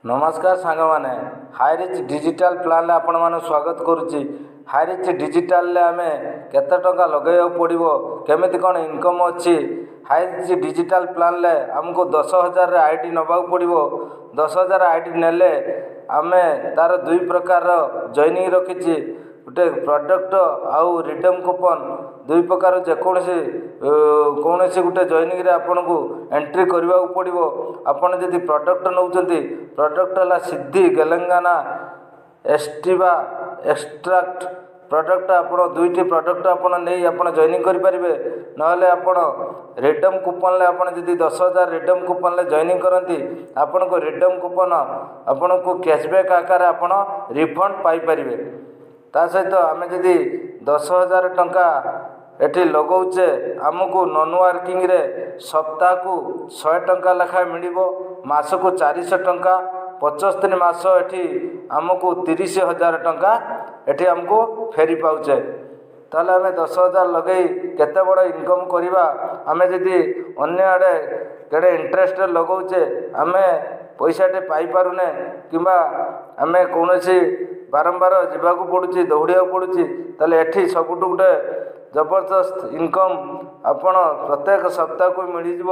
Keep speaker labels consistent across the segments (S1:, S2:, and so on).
S1: ନମସ୍କାର ସାଙ୍ଗମାନେ, ହାଇରିଚ୍ ଡିଜିଟାଲ୍ ପ୍ଲାନ୍ରେ ଆପଣମାନଙ୍କୁ ସ୍ୱାଗତ କରୁଛି। ହାଇରିଚ୍ ଡିଜିଟାଲରେ ଆମେ କେତେ ଟଙ୍କା ଲଗାଇବାକୁ ପଡ଼ିବ, କେମିତି କ'ଣ ଇନକମ୍ ଅଛି? ହାଇରିଚ୍ ଡିଜିଟାଲ୍ ପ୍ଲାନ୍ରେ ଆମକୁ 10,000 ଆଇଡ଼ି ନେବାକୁ ପଡ଼ିବ। 10,000 ଆଇଡ଼ି ନେଲେ ଆମେ ତା'ର ଦୁଇ ପ୍ରକାରର ଜଏନିଂ ରଖିଛି, ଗୋଟେ ପ୍ରଡ଼କ୍ଟ ଆଉ ରିଡିମ୍ କୁପନ୍। ଦୁଇ ପ୍ରକାର ଯେକୌଣସି କୌଣସି ଗୋଟେ ଜଏନିଂରେ ଆପଣଙ୍କୁ ଏଣ୍ଟ୍ରି କରିବାକୁ ପଡ଼ିବ। ଆପଣ ଯଦି ପ୍ରଡ଼କ୍ଟ ନେଉଛନ୍ତି, ପ୍ରଡ଼କ୍ଟ ହେଲା ସିଦ୍ଧି ଗେଲେଙ୍ଗାନା ଏଷ୍ଟିବା ଏକ୍ସଟ୍ରାକ୍ଟ ପ୍ରଡ଼କ୍ଟ। ଆପଣ ଦୁଇଟି ପ୍ରଡ଼କ୍ଟ ଆପଣ ନେଇ ଆପଣ ଜଏନିଂ କରିପାରିବେ। ନହେଲେ ଆପଣ ରିଡିମ୍ କୁପନ୍ରେ, ଆପଣ ଯଦି 10,000 ରିଡିମ୍ କୁପନ୍ରେ ଜଏନିଂ କରନ୍ତି, ଆପଣଙ୍କୁ ରିଡିମ୍ କୁପନ୍ ଆପଣଙ୍କୁ କ୍ୟାସବ୍ୟାକ୍ ଆକାରରେ ଆପଣ ରିଫଣ୍ଡ ପାଇପାରିବେ। ତା ସହିତ ଆମେ ଯଦି 10,000 ଟଙ୍କା ଏଠି ଲଗାଉଛେ, ଆମକୁ ନନ୍ ୱାର୍କିଂରେ ସପ୍ତାହକୁ 100 ଟଙ୍କା ଲେଖାଏଁ ମିଳିବ, ମାସକୁ 400 ଟଙ୍କା। 75 ମାସ ଏଠି ଆମକୁ 30,000 ଟଙ୍କା ଏଠି ଆମକୁ ଫେରି ପାଉଛେ। ତାହେଲେ ଆମେ 10,000 ଲଗାଇ କେତେ ବଡ଼ ଇନକମ୍ କରିବା? ଆମେ ଯଦି ଅନ୍ୟ ଆଡ଼େ କେଡ଼େ ଇଣ୍ଟରେଷ୍ଟରେ ଲଗାଉଛେ, ଆମେ ପଇସାଟେ ପାଇପାରୁନେ କିମ୍ବା ଆମେ କୌଣସି ବାରମ୍ବାର ଯିବାକୁ ପଡ଼ୁଛି, ଦୌଡ଼ିବାକୁ ପଡ଼ୁଛି, ତାହେଲେ ଏଠି ସବୁଠୁ ଗୋଟେ ଜବରଦସ୍ତ ଇନକମ୍ ଆପଣ ପ୍ରତ୍ୟେକ ସପ୍ତାହକୁ ମିଳିଯିବ।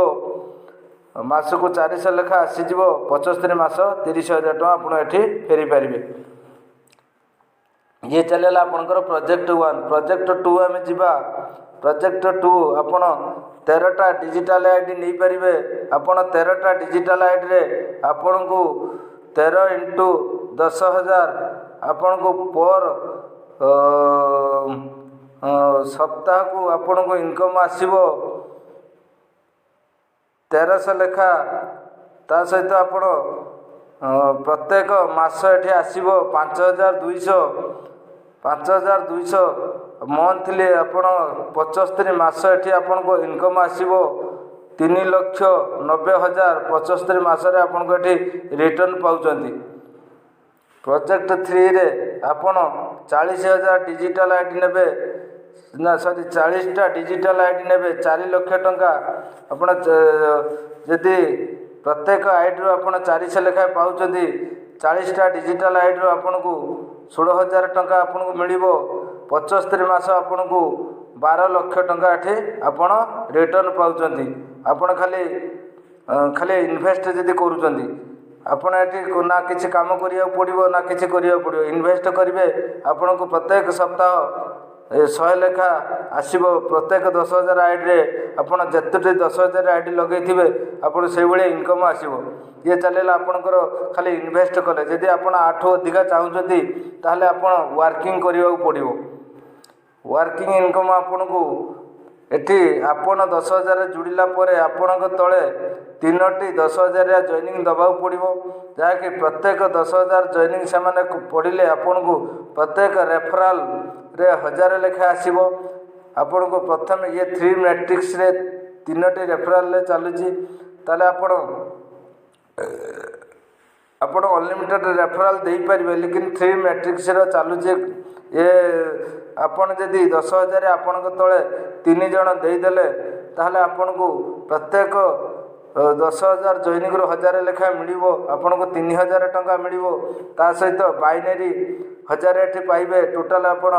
S1: ମାସକୁ 400 ଲେଖା ଆସିଯିବ, 75 ମାସ 30,000 ଟଙ୍କା ଆପଣ ଏଠି ଫେରିପାରିବେ। ଇଏ ଚାଲିଗଲା ଆପଣଙ୍କର ପ୍ରୋଜେକ୍ଟ ୱାନ୍। ପ୍ରୋଜେକ୍ଟ ଟୁ ଆମେ ଯିବା। ପ୍ରୋଜେକ୍ଟ ଟୁ, ଆପଣ 13ଟା ଡିଜିଟାଲ୍ ଆଇଡ଼ି ନେଇପାରିବେ। ଆପଣ 13ଟା ଡିଜିଟାଲ୍ ଆଇଡ଼ିରେ ଆପଣଙ୍କୁ 13 ଇଣ୍ଟୁ 10,000 ଆପଣଙ୍କୁ ପର୍ ସପ୍ତାହକୁ ଆପଣଙ୍କୁ ଇନକମ୍ ଆସିବ 1300 ଲେଖା। ତା ସହିତ ଆପଣ ପ୍ରତ୍ୟେକ ମାସ ଏଠି ଆସିବ 5200, 5200 ମନ୍ଥଲି। ଆପଣ 75 ମାସ ଏଠି ଆପଣଙ୍କ ଇନକମ୍ ଆସିବ 3,90,000। 75 ମାସରେ ଆପଣଙ୍କୁ ଏଠି ରିଟର୍ଣ୍ଣ ପାଉଛନ୍ତି। ପ୍ରୋଜେକ୍ଟ ଥ୍ରୀରେ ଆପଣ 40,000 ଡିଜିଟାଲ୍ ଆଇଡ଼ି ନେବେ ନା, ସରି, 40ଟା ଡିଜିଟାଲ୍ ଆଇଡ଼ି ନେବେ, 4 ଲକ୍ଷ ଟଙ୍କା। ଆପଣ ଯଦି ପ୍ରତ୍ୟେକ ଆଇଡ଼ିରୁ ଆପଣ 400 ଲେଖାଏଁ ପାଉଛନ୍ତି, 40ଟା ଡିଜିଟାଲ୍ ଆଇଡ଼ିରୁ ଆପଣଙ୍କୁ 16,000 ଟଙ୍କା ଆପଣଙ୍କୁ ମିଳିବ। 75 ମାସ ଆପଣଙ୍କୁ 12 ଲକ୍ଷ ଟଙ୍କା ଏଠି ଆପଣ ରିଟର୍ଣ୍ଣ ପାଉଛନ୍ତି। ଆପଣ ଖାଲି ଖାଲି ଇନଭେଷ୍ଟ ଯଦି କରୁଛନ୍ତି, ଆପଣ ଏଠି ନା କିଛି କାମ କରିବାକୁ ପଡ଼ିବ, ନା କିଛି କରିବାକୁ ପଡ଼ିବ। ଇନଭେଷ୍ଟ କରିବେ, ଆପଣଙ୍କୁ ପ୍ରତ୍ୟେକ ସପ୍ତାହ 100 ଲେଖା ଆସିବ। ପ୍ରତ୍ୟେକ 10,000 ଆଇଡ଼ିରେ ଆପଣ ଯେତୋଟି 10,000 ଆଇଡ଼ି ଲଗାଇଥିବେ, ଆପଣ ସେଇଭଳିଆ ଇନକମ୍ ଆସିବ। ଇଏ ଚାଲିଲା ଆପଣଙ୍କର ଖାଲି ଇନଭେଷ୍ଟ କଲେ। ଯଦି ଆପଣ ୟାଠୁ ଅଧିକା ଚାହୁଁଛନ୍ତି, ତାହେଲେ ଆପଣ ୱାର୍କିଂ କରିବାକୁ ପଡ଼ିବ। ୱାର୍କିଂ ଇନକମ୍ ଆପଣଙ୍କୁ ଏଠି ଆପଣ 10,000 ଯୋଡ଼ିଲା ପରେ ଆପଣଙ୍କ ତଳେ ତିନୋଟି 10 ହଜାରିଆ ଜଏନିଂ ଦେବାକୁ ପଡ଼ିବ, ଯାହାକି ପ୍ରତ୍ୟେକ 10,000 ଜଏନିଂ ସେମାନେ ପଡ଼ିଲେ ଆପଣଙ୍କୁ ପ୍ରତ୍ୟେକ ରେଫରାଲରେ 1000 ଲେଖା ଆସିବ। ଆପଣଙ୍କୁ ପ୍ରଥମେ ଇଏ ଥ୍ରୀ ମ୍ୟାଟ୍ରିକ୍ସରେ ତିନୋଟି ରେଫରାଲରେ ଚାଲୁଛି। ତାହେଲେ ଆପଣ ଅନଲିମିଟେଡ଼ ରେଫରାଲ ଦେଇପାରିବେ, ଲେକିନ୍ ଥ୍ରୀ ମ୍ୟାଟ୍ରିକ୍ସର ଚାଲୁଛି ଏ। ଆପଣ ଯଦି 10,000 ଆପଣଙ୍କ ତଳେ ତିନି ଜଣ ଦେଇଦେଲେ, ତାହେଲେ ଆପଣଙ୍କୁ ପ୍ରତ୍ୟେକ 10,000 ଜଏନିଂରୁ 1000 ଲେଖାଏଁ ମିଳିବ। ଆପଣଙ୍କୁ 3000 ଟଙ୍କା ମିଳିବ। ତା ସହିତ ବାଇନାରୀ 1000 ଏଠି ପାଇବେ। ଟୋଟାଲ୍ ଆପଣ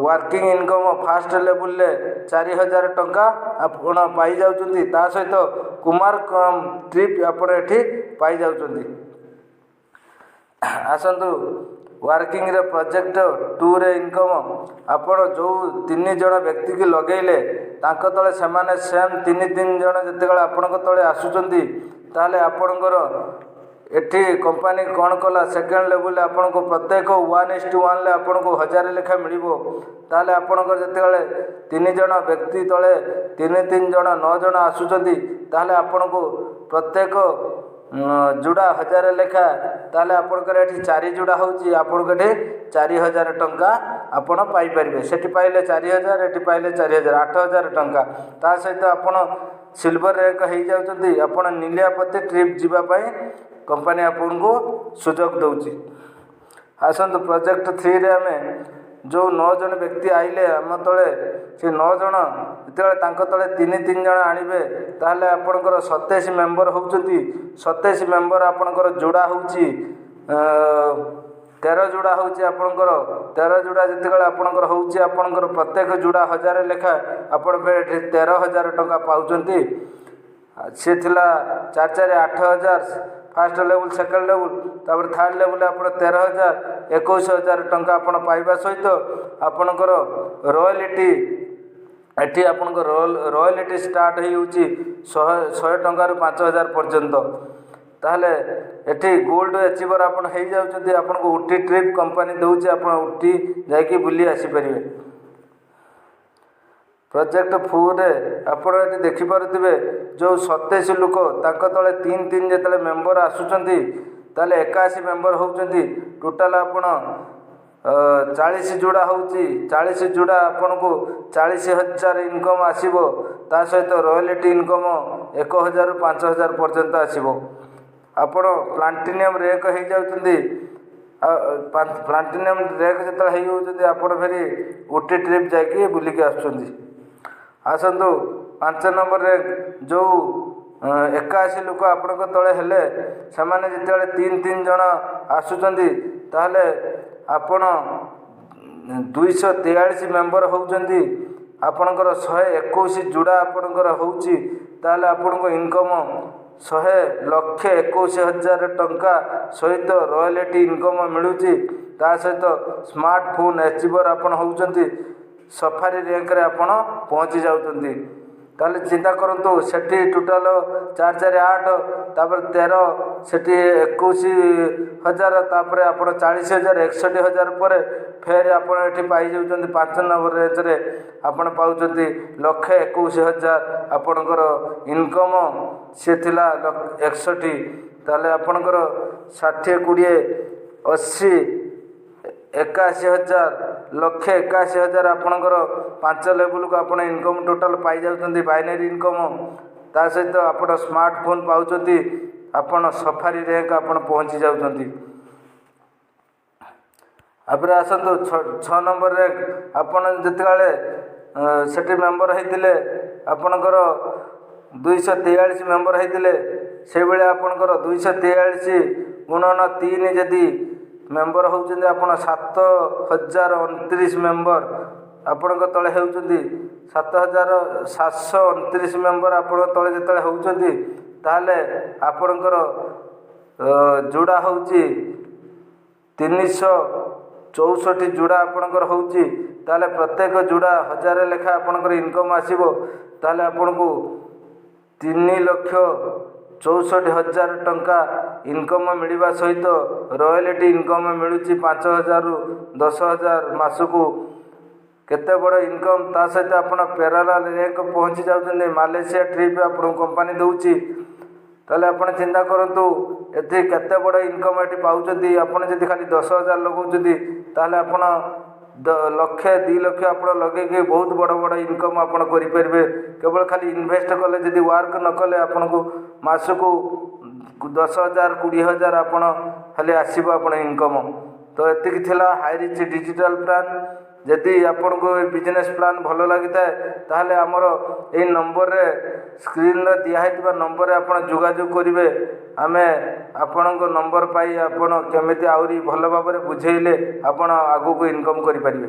S1: ୱାର୍କିଂ ଇନକମ୍ ଫାଷ୍ଟ ଲେବୁଲରେ 4000 ଟଙ୍କା ଆପଣ ପାଇଯାଉଛନ୍ତି। ତା ସହିତ କୁମାର ଟ୍ରିପ୍ ଆପଣ ଏଠି ପାଇଯାଉଛନ୍ତି। ଆସନ୍ତୁ, ୱାର୍କିଂର ପ୍ରୋଜେକ୍ଟ ଟୁରେ ଇନକମ୍, ଆପଣ ଯେଉଁ ତିନି ଜଣ ବ୍ୟକ୍ତିକି ଲଗେଇଲେ, ତାଙ୍କ ତଳେ ସେମାନେ ସେମ୍ ତିନି ତିନି ଜଣ ଯେତେବେଳେ ଆପଣଙ୍କ ତଳେ ଆସୁଛନ୍ତି, ତାହେଲେ ଆପଣଙ୍କର ଏଠି କମ୍ପାନୀ କ'ଣ କଲା? ସେକେଣ୍ଡ ଲେବୁଲରେ ଆପଣଙ୍କୁ ପ୍ରତ୍ୟେକ 1:1ରେ ଆପଣଙ୍କୁ 1000 ଲେଖା ମିଳିବ। ତାହେଲେ ଆପଣଙ୍କର ଯେତେବେଳେ ତିନି ଜଣ ବ୍ୟକ୍ତି ତଳେ ତିନି ତିନି ଜଣ ନଅ ଜଣ ଆସୁଛନ୍ତି, ତାହେଲେ ଆପଣଙ୍କୁ ପ୍ରତ୍ୟେକ ଯୋଡ଼ା 1000 ଲେଖା। ତାହେଲେ ଆପଣଙ୍କର ଏଠି ଚାରି ଯୋଡ଼ା ହେଉଛି, ଆପଣଙ୍କୁ ଏଠି 4000 ଟଙ୍କା ଆପଣ ପାଇପାରିବେ। ସେଠି ପାଇଲେ 4000, ଏଠି ପାଇଲେ 4000, 8000 ଟଙ୍କା। ତା ସହିତ ଆପଣ ସିଲଭର ର୍ୟାଙ୍କ ହେଇଯାଉଛନ୍ତି। ଆପଣ ନିଲିଆପତି ଟ୍ରିପ୍ ଯିବା ପାଇଁ କମ୍ପାନୀ ଆପଣଙ୍କୁ ସୁଯୋଗ ଦେଉଛି। ଆସନ୍ତୁ, ପ୍ରୋଜେକ୍ଟ ଥ୍ରୀରେ ଆମେ ଯେଉଁ 9 ଜଣ ବ୍ୟକ୍ତି ଆଇଲେ ଆମ ତଳେ, ସେ 9 ଜଣ ଯେତେବେଳେ ତାଙ୍କ ତଳେ 3 3 ଜଣ ଆଣିବେ, ତାହେଲେ ଆପଣଙ୍କର 27 ମେମ୍ବର ହେଉଛନ୍ତି। 27 ମେମ୍ବର ଆପଣଙ୍କର ଯୋଡ଼ା ହେଉଛି 13 ଯୋଡ଼ା ହେଉଛି ଆପଣଙ୍କର। 13 ଯୋଡ଼ା ଯେତେବେଳେ ଆପଣଙ୍କର ହେଉଛି, ଆପଣଙ୍କର ପ୍ରତ୍ୟେକ ଯୋଡ଼ା 1000 ଲେଖା, ଆପଣ ଫେର ଏଠି 13,000 ଟଙ୍କା ପାଉଛନ୍ତି। ସେ ଥିଲା 4 4 8,000 ଫାଷ୍ଟ ଲେବୁଲ୍, ସେକେଣ୍ଡ ଲେବୁଲ୍, ତାପରେ ଥାର୍ଡ଼ ଲେବୁଲ୍ ଆପଣ 13,000, 21,000 ଟଙ୍କା ଆପଣ ପାଇବା ସହିତ ଆପଣଙ୍କର ରୟାଲିଟି ଏଠି ଆପଣଙ୍କ ରୟାଲିଟି ଷ୍ଟାର୍ଟ ହେଇଯାଉଛି 100 ଟଙ୍କାରୁ 5,000 ପର୍ଯ୍ୟନ୍ତ। ତାହେଲେ ଏଠି ଗୋଲ୍ଡ ଆଚିଭର ଆପଣ ହେଇଯାଉଛନ୍ତି। ଆପଣଙ୍କୁ ଉଟି ଟ୍ରିପ୍ କମ୍ପାନୀ ଦେଉଛି, ଆପଣ ଉଟି ଯାଇକି ବୁଲି ଆସିପାରିବେ। ପ୍ରୋଜେକ୍ଟ 4ରେ ଆପଣ ଏଠି ଦେଖିପାରୁଥିବେ, ଯେଉଁ 27 ଲୋକ, ତାଙ୍କ ତଳେ 3 3 ଯେତେବେଳେ ମେମ୍ବର ଆସୁଛନ୍ତି, ତାହେଲେ 81 ମେମ୍ବର ହେଉଛନ୍ତି। ଟୋଟାଲ ଆପଣ 40 ଯୋଡ଼ା ହେଉଛି। 40 ଯୋଡ଼ା ଆପଣଙ୍କୁ 40,000 ଇନକମ୍ ଆସିବ। ତା ସହିତ ରୟାଲିଟି ଇନକମ୍ 1,000ରୁ 5,000 ପର୍ଯ୍ୟନ୍ତ ଆସିବ। ଆପଣ ପ୍ଲାଟିନିୟମ୍ ର୍ୟାଙ୍କ ହେଇଯାଉଛନ୍ତି। ପ୍ଲାଟିନିୟମ୍ ର୍ୟାଙ୍କ ଯେତେବେଳେ ହେଇଯାଉଛନ୍ତି, ଆପଣ ଫେରି ଉଟି ଟ୍ରିପ୍ ଯାଇକି ବୁଲିକି ଆସୁଛନ୍ତି। ଆସନ୍ତୁ 5 ନମ୍ବର ର୍ୟାଙ୍କ, ଯେଉଁ 81 ଲୋକ ଆପଣଙ୍କ ତଳେ ହେଲେ, ସେମାନେ ଯେତେବେଳେ 3 3 ଜଣ ଆସୁଛନ୍ତି, ତାହେଲେ ଆପଣ 243 ମେମ୍ବର ହେଉଛନ୍ତି। ଆପଣଙ୍କର 121 ଯୋଡ଼ା ଆପଣଙ୍କର ହେଉଛି। ତାହେଲେ ଆପଣଙ୍କ ଇନକମ୍ 1,21,000 ଟଙ୍କା ସହିତ ରୟାଲିଟି ଇନକମ୍ ମିଳୁଛି। ତା ସହିତ ସ୍ମାର୍ଟଫୋନ୍ ଆଚିଭର ଆପଣ ହେଉଛନ୍ତି, ସଫାରି ର୍ୟାଙ୍କରେ ଆପଣ ପହଞ୍ଚି ଯାଉଛନ୍ତି। ତାହେଲେ ଚିନ୍ତା କରନ୍ତୁ, ସେଠି ଟୋଟାଲ 4 4 8, ତାପରେ 13, ସେଠି 21,000, ତାପରେ ଆପଣ 40,000, 61,000 ପରେ ଫେର ଆପଣ ଏଠି ପାଇଯାଉଛନ୍ତି। 5 ନମ୍ବର ରେଞ୍ଜରେ ଆପଣ ପାଉଛନ୍ତି 1,21,000 ଆପଣଙ୍କର ଇନକମ୍। ସେ ଥିଲା 61, ତାହେଲେ ଆପଣଙ୍କର 60 20 80, 81,000, 1,81,000 ଆପଣଙ୍କର 5 ଲେବୁଲକୁ ଆପଣ ଇନକମ୍ ଟୋଟାଲ୍ ପାଇଯାଉଛନ୍ତି, ବାଇନାରୀ ଇନକମ୍। ତା ସହିତ ଆପଣ ସ୍ମାର୍ଟଫୋନ୍ ପାଉଛନ୍ତି, ଆପଣ ସଫାରି ର୍ୟାଙ୍କ ଆପଣ ପହଞ୍ଚି ଯାଉଛନ୍ତି। ତାପରେ ଆସନ୍ତୁ 6 ନମ୍ବର ର୍ୟାଙ୍କ। ଆପଣ ଯେତେବେଳେ ସେଠି ମେମ୍ବର ହେଇଥିଲେ, ଆପଣଙ୍କର 243 ମେମ୍ବର ହେଇଥିଲେ, ସେଇଭଳିଆ ଆପଣଙ୍କର 243 ଗୁଣନ 3 ଯଦି ମେମ୍ବର ହେଉଛନ୍ତି, ଆପଣ 7,029 ମେମ୍ବର ଆପଣଙ୍କ ତଳେ ହେଉଛନ୍ତି। 7,729 ମେମ୍ବର ଆପଣଙ୍କ ତଳେ ଯେତେବେଳେ ହେଉଛନ୍ତି, ତାହେଲେ ଆପଣଙ୍କର ଯୋଡ଼ା ହେଉଛି 364 ଯୋଡ଼ା ଆପଣଙ୍କର ହେଉଛି। ତାହେଲେ ପ୍ରତ୍ୟେକ ଯୋଡ଼ା 1000 ଲେଖା ଆପଣଙ୍କର ଇନକମ୍ ଆସିବ। ତାହେଲେ ଆପଣଙ୍କୁ 3,64,000 ଟଙ୍କା ଇନକମ୍ ମିଳିବା ସହିତ ରୟାଲିଟି ଇନକମ୍ ମିଳୁଛି 5,000ରୁ 10,000 ମାସକୁ। କେତେ ବଡ଼ ଇନକମ୍! ତା ସହିତ ଆପଣ ପ୍ୟାରାଲାଲ ର୍ୟାଙ୍କ ପହଞ୍ଚି ଯାଉଛନ୍ତି, ମାଲେସିଆ ଟ୍ରିପ୍ ଆପଣଙ୍କୁ କମ୍ପାନୀ ଦେଉଛି। ତାହେଲେ ଆପଣ ଚିନ୍ତା କରନ୍ତୁ, ଏଠି କେତେ ବଡ଼ ଇନକମ୍ ଏଠି ପାଉଛନ୍ତି। ଆପଣ ଯଦି ଖାଲି 10,000 ଲଗାଉଛନ୍ତି, ତାହେଲେ ଆପଣ ଲକ୍ଷେ 2 ଲକ୍ଷ ଆପଣ ଲଗେଇକି ବହୁତ ବଡ଼ ବଡ଼ ଇନକମ୍ ଆପଣ କରିପାରିବେ। କେବଳ ଖାଲି ଇନଭେଷ୍ଟ କଲେ, ଯଦି ୱାର୍କ ନ କଲେ, ଆପଣଙ୍କୁ ମାସକୁ 10,000 20,000 ଆପଣ ଖାଲି ଆସିବ ଆପଣ ଇନକମ୍। ତ ଏତିକି ଥିଲା ହାଇ ରିଚ୍ ଡିଜିଟାଲ୍ ପ୍ଲାନ୍। ଯଦି ଆପଣଙ୍କୁ ଏ ବିଜନେସ୍ ପ୍ଲାନ୍ ଭଲ ଲାଗିଥାଏ, ତାହେଲେ ଆମର ଏଇ ନମ୍ବରରେ, ସ୍କ୍ରିନ୍ରେ ଦିଆହେଇଥିବା ନମ୍ବରରେ ଆପଣ ଯୋଗାଯୋଗ କରିବେ। ଆମେ ଆପଣଙ୍କ ନମ୍ବର ପାଇ ଆପଣ କେମିତି ଆହୁରି ଭଲ ଭାବରେ ବୁଝେଇଲେ ଆପଣ ଆଗକୁ ଇନକମ୍ କରିପାରିବେ।